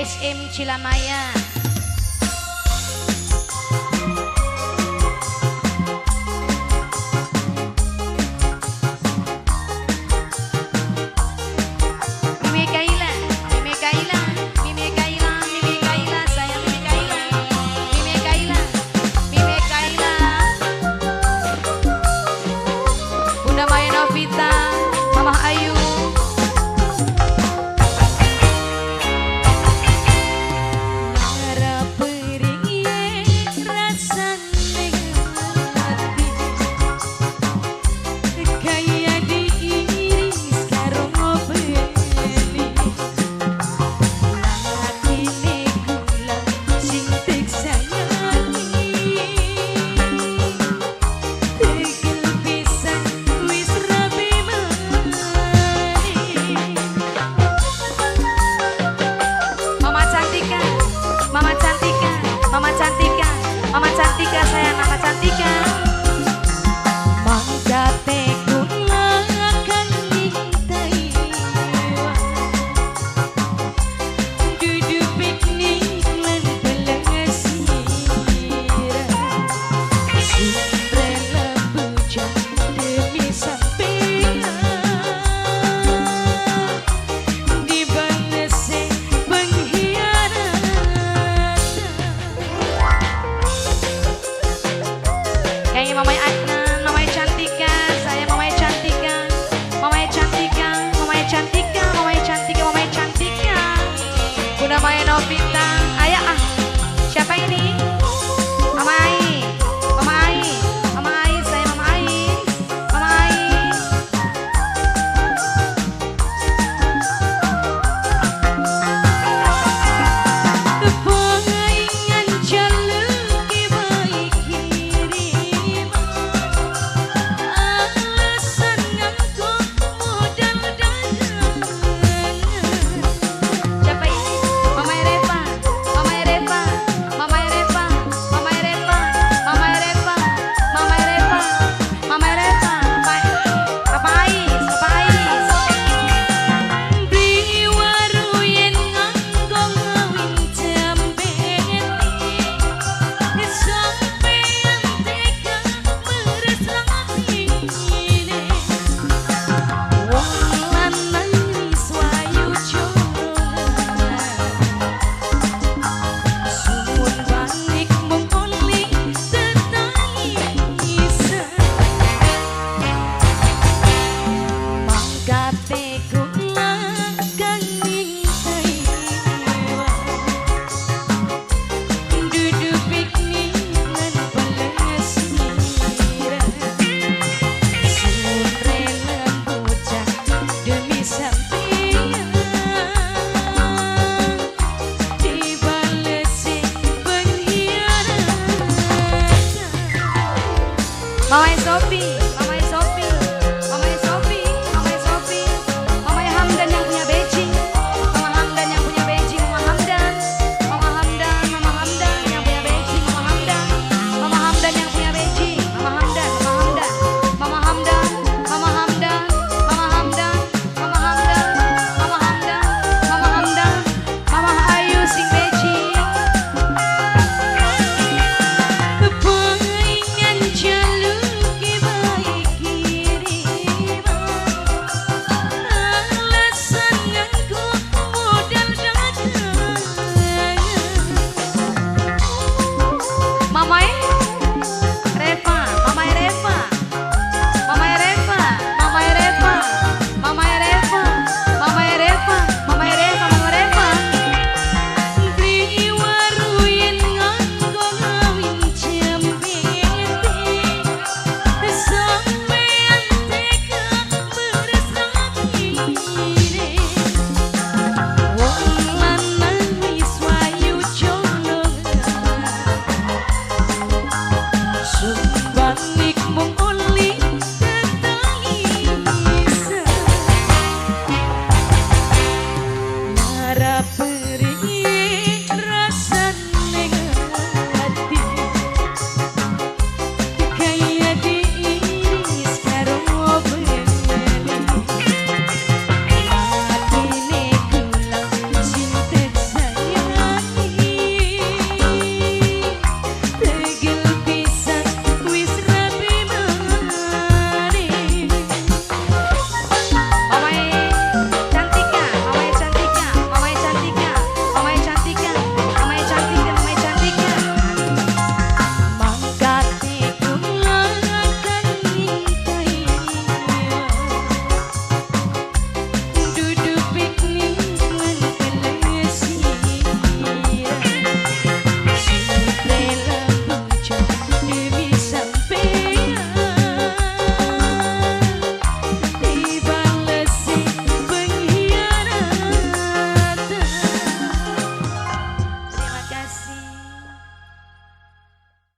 SM Cilamaya. Mimi Kaila, Mimi Kaila, Mimi Kaila, Mimi Kaila, sayang Mimi Kaila, Mimi Kaila, Mimi Kaila. Bunda Maya Novita, Mama Ayu. Lara perih rasane ati kaya diiris karo beli latine kula sing tek sayangi tegel pisan wis rabi maning. Mama Cantika, Mama Cantika, Mama Cantika, Mama Cantika, sayang Mama Cantika. Mangkate kula kang ing Taiwan dudu piknik lan pelesiran sing rela bujang demi sang